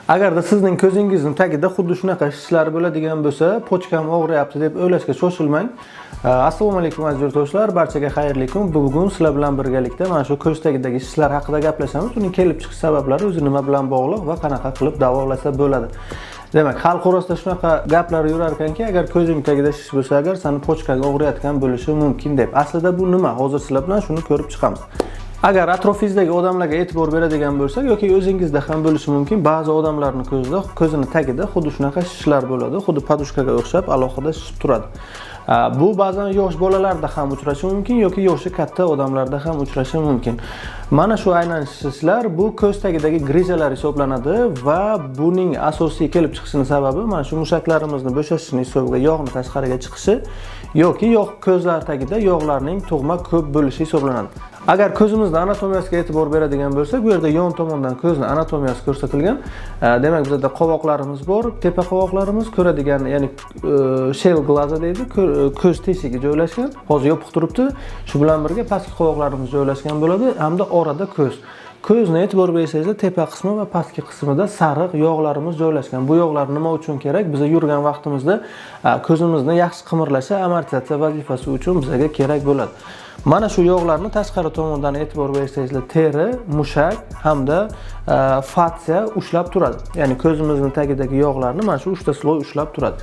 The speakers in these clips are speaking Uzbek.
Agarda sizning ko'zingizni tagida xuddi shunaqa shishlar bo'ladigan bo'lsa, "Pochkam og'riyapti", deb o'ylashga shoshilmang. Assalomu alaykum, aziz yurtdoshlar, barchaga xayrli kun. Bugun sizlar bilan birgalikda mana shu ko'z tagidagi shishlar haqida gaplashamiz. Uning kelib chiqish sabablari, o'zi nima bilan bog'liq va qanaqa qilib davolasa bo'ladi. Demak, xalq orasida shunaqa gaplar yurar ekanki, agar ko'zing tagida shish bo'lsa, agar sani pochkang og'riyotgan bo'lishi mumkin deb. Aslida bu nima? Hozir sizlar bilan shuni ko'rib chiqamiz. Agar atrofingizdagi odamlarga e'tibor beradigan bo'lsak yoki o'zingizda ham bo'lishi mumkin, ba'zi odamlarni ko'zida, ko'zini tagida xuddi shunaqa shishlar bo'ladi, xuddi подушка ga o'xshab alohida shishib turadi. Bu ba'zan yosh bolalarda ham uchrashi mumkin yoki yoshi katta odamlarda ham uchrashi mumkin. Mana shu aynan shishlar bu ko'z tagidagi грыжа lar hisoblanadi va buning asosiy kelib chiqishini sababi mana shu mushaklarimizni bo'shashishini hisobiga yog'ni tashqariga chiqishi yoki yog' ko'zlar tagida yog'larning tug'ma ko'p bo'lishi hisoblanadi. Agar ko'zimizni anatomiyasiga e'tibor beradigan bo'lsak, bu yerda yon tomondan ko'zni anatomiyasi ko'rsatilgan. Demak, bizada qovoqlarimiz bor, tepa qovoqlarimiz ko'radigan, ya'ni щель глаза deydi, ko'z teshigi joylashgan. Hozir yopiq turibdi. Shu bilan birga pastki qovoqlarimiz joylashgan bo'ladi hamda orada ko'z. Ko'zni e'tibor bersangizlar, tepa qismi va pastki qismida sariq yog'larimiz joylashgan. Bu yog'lar nima uchun kerak? Biz yurgan vaqtimizda ko'zimizni yaxshi qimirlashi, amortizatsiya vazifasi uchun bizga kerak bo'ladi. Mana shu yog'larni tashqari tomondan e'tibor bersangizlar, teri, mushak hamda fatsiya ushlab turadi. Ya'ni ko'zimizni tagidagi yog'larni mana shu uchta слой ushlab turadi.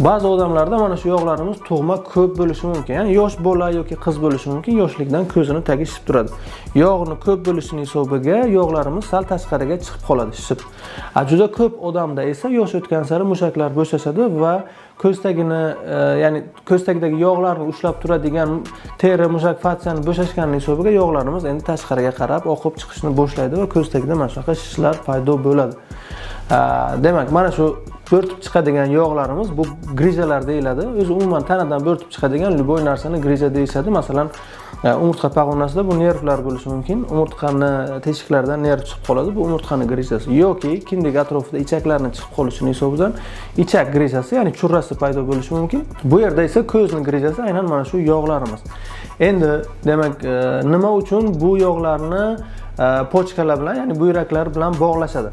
Ba'zi odamlarda mana shu yog'larimiz tug'ma ko'p bo'lishi mumkin. Ya'ni yosh bola yoki qiz bo'lishi mumkin, yoshlikdan ko'zini tagi shishib turadi. Yog'ni ko'p bo'lishini hisobiga yog'larimiz sal tashqariga chiqib qoladi, shishib. Juda ko'p odamda esa yosh o'tgan sari mushaklar bo'shashadi va ko'z tagini, ya'ni ko'z tagidagi yog'larni ushlab turadigan teri, mushak, fatsiyani bo'shashganini hisobiga yog'larimiz endi tashqariga qarab oqib chiqishni boshlaydi va ko'z tagida mana shunaqa shishlar paydo bo'ladi. Demak, mana shu bo'rtib chiqadigan yog'larimiz bu грыжа lar deyiladi. O'zi umuman tanadan bo'rtib chiqadigan любой narsani грыжа deyishadi. Masalan, umurtqa pog'onasida bu nervlar bo'lishi mumkin. Umurtqani teshiklaridan nerv chiqib qoladi. Bu umurtqani грыжа si yoki kindik atrofida ichaklarni chiqib qolishini hisobidan ichak грыжа si, ya'ni churrasi paydo bo'lishi mumkin. Bu yerda esa ko'zni грыжа si aynan mana shu yog'larimiz. Endi demak, nima uchun bu yog'larni pochkalar bilan, ya'ni buyraklar bilan bog'lashadi?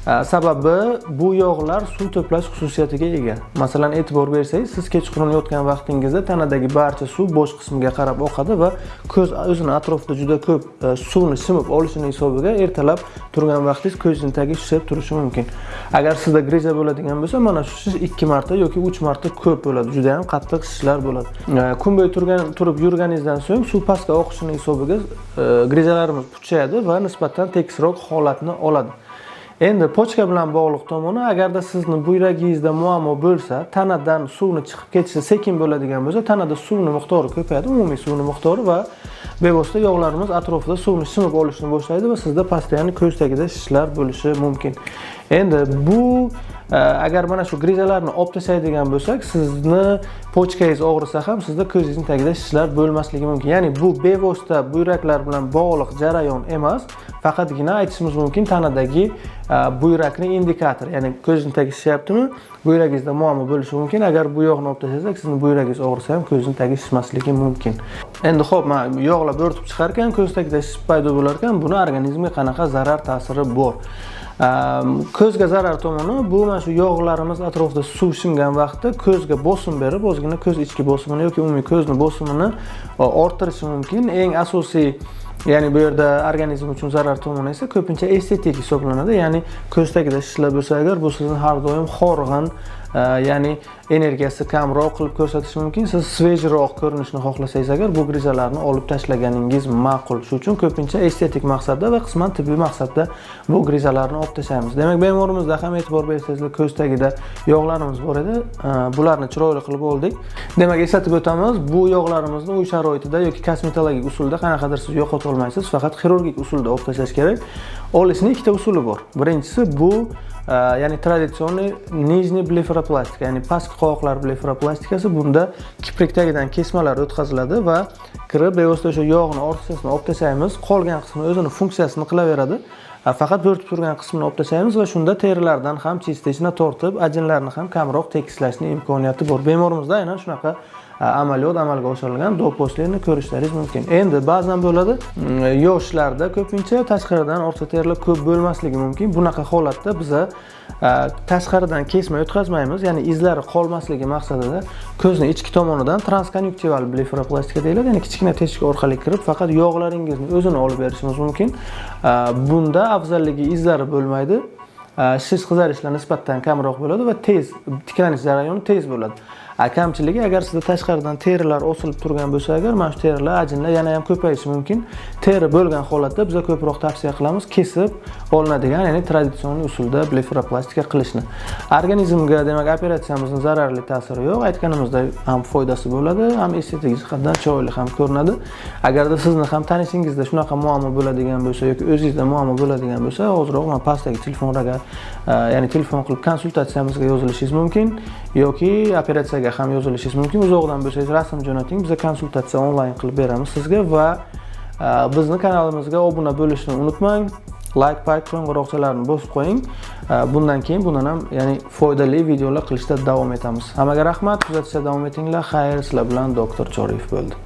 Sababi bu yog'lar suv to'plash xususiyatiga ega. Masalan, e'tibor bersangiz, siz kechqurun yotgan vaqtingizda tanadagi barcha suv bosh qismiga qarab oqadi va ko'z o'zini atrofida juda ko'p suvni simib olishini hisobiga ertalab turgan vaqtingiz ko'zingizni tagi shishib turishi mumkin. Agar sizda грыжа bo'ladigan bo'lsa, mana shu shish 2 marta yoki 3 marta ko'p bo'ladi. Juda ham qattiq shishlar bo'ladi. Kun bo'yi turib yurganingizdan so'ng suv pastga oqishini hisobiga грыжа larimiz puchayadi va nisbatan tekisroq holatni oladi. Endi pochka bilan bog'liq tomoni, agarda sizni buyragingizda muammo bo'lsa, tanadan suvni chiqib ketishi sekin bo'ladigan bo'lsa, tanada suvni miqdori ko'payadi, umumiy suvni miqdori va bevosita yog'larimiz atrofida suvni simib olishni boshlaydi va sizda постоянно ko'z tagida shishlar bo'lishi mumkin. Endi bu agar mana shu грыжа larni olib tashlaydigan bo'lsak, sizni pochkangiz og'risa ham sizda ko'zingizni tagida shishlar bo'lmasligi mumkin. Ya'ni bu bevosita buyraklar bilan bog'liq jarayon emas, faqatgina aytishimiz mumkin tanadagi buyrakni indikator, ya'ni ko'zingizni tagi shishyaptimi, buyragingizda muammo bo'lishi mumkin. Agar bu yog'ni olib tashlasak, sizni buyragingiz og'risa ham ko'zingizni tagi shishmasligi mumkin. Endi xo'p, mana yog'lar bo'rtib chiqar ekan, ko'z tagida shish paydo bo'lar ekan, buni organizmga qanaqa zarar ta'siri bor? Ko'zga zarar tomoni bu mana shu yog'larimiz atrofida suv shimgan vaqtda ko'zga bosim berib, ozgina ko'z ichki bosimini yoki umumiy ko'zni bosimini orttirishi mumkin. Eng asosiy, ya'ni bu yerda organizm uchun zarar tomoni esa ko'pincha estetik hisoblanadi. Ya'ni ko'z tagida shishlar bo'lsa agar, bu sizni har doim horg'in, ya'ni energiyasi kamroq qilib ko'rsatishi mumkin. Siz свежий roq ko'rinishni xohlasangiz agar, bu грыжа larni olib tashlaganingiz ma'qul. Shuning uchun ko'pincha estetik maqsadda va qisman tibbiy maqsadda bu грыжа larni olib tashlaymiz. Demak, bemorimizda ham e'tibor bersangizlar, ko'z tagida yog'larimiz bor edi. Bularni chiroyli qilib oldik. Demak, eslatib o'tamiz, bu yog'larimizni uy sharoitida yoki kosmetologik usulda qanaqadir siz yo'qota olmaysiz, faqat xirurgik usulda olib tashlash kerak. Olishni ikkita usuli bor. Birinchisi bu ya'ni традиционный нижний blefaroplastika, ya'ni pastki qovoqlar blefaroplastikasi. Bunda kiprik tagidan kesmalar o'tkaziladi va kirib bevosita o'sha yog'ni ortiqchasini olib tashlaymiz. Qolgan qismi o'zini funksiyasini qilaveradi. Faqat bo'rtib turgan qismini olib tashlaymiz va shunda terilardan ham частично tortib, ajinlarni ham kamroq tekislashni imkoniyati bor. Bemorimizda aynan shunaqa Amaliyot amalga oshirilgan до, после ni ko'rishlaringiz mumkin. Endi ba'zan bo'ladi, yoshlarda ko'pincha tashqaridan ortiqcha terilar ko'p bo'lmasligi mumkin. Bunaqa holatda biza tashqaridan kesmay o'tkazmaymiz, ya'ni izlari qolmasligi maqsadida ko'zni ichki tomonidan transkonjunktival blefaroplastika deyiladi, ya'ni kichkina teshik orqali kirib, faqat yog'laringizni o'zini olib berishimiz mumkin. Bunda afzalligi, izlari bo'lmaydi, shish, qizarishlar nisbatan kamroq bo'ladi va tez tiklanish jarayoni tez bo'ladi. Kamchiligi, agar sizda tashqaridan terilar osilib turgan bo'lsa, agar mana shu terilar, ajinlar yana ham ko'payishi mumkin. Teri bo'lgan holatda biza ko'proq tavsiya qilamiz kesib olinadigan, ya'ni traditsion usulda blefaroplastika qilishni. Organizmga, demak, operatsiyamizni zararli ta'siri yo'q. Aytganimizdek, ham foydasi bo'ladi, ham estetik jihatdan chiroyli ham ko'rinadi. Agarda sizni ham tanishingizda shunaqa muammo bo'ladigan bo'lsa yoki o'zingizda muammo bo'ladigan bo'lsa, hoziroq mana pastdagi telefonlarga, ya'ni telefon qilib konsultatsiyamizga yozilishingiz mumkin yoki operatsiyaga ham yozilishingiz mumkin. Uzoqdan bo'lsangiz, rasm jo'nating, biza konsultatsiya onlayn qilib beramiz sizga va bizni kanalimizga obuna bo'lishni unutmang. Layk, payk, qo'ng'iroqchalarni bosib qo'ying. Bundan keyin bundan ham, ya'ni foydali videolar qilishda davom etamiz. Hammaga rahmat, kuzatishda davom etinglar. Xayr, sizlar bilan doktor Choriyev bo'ldi.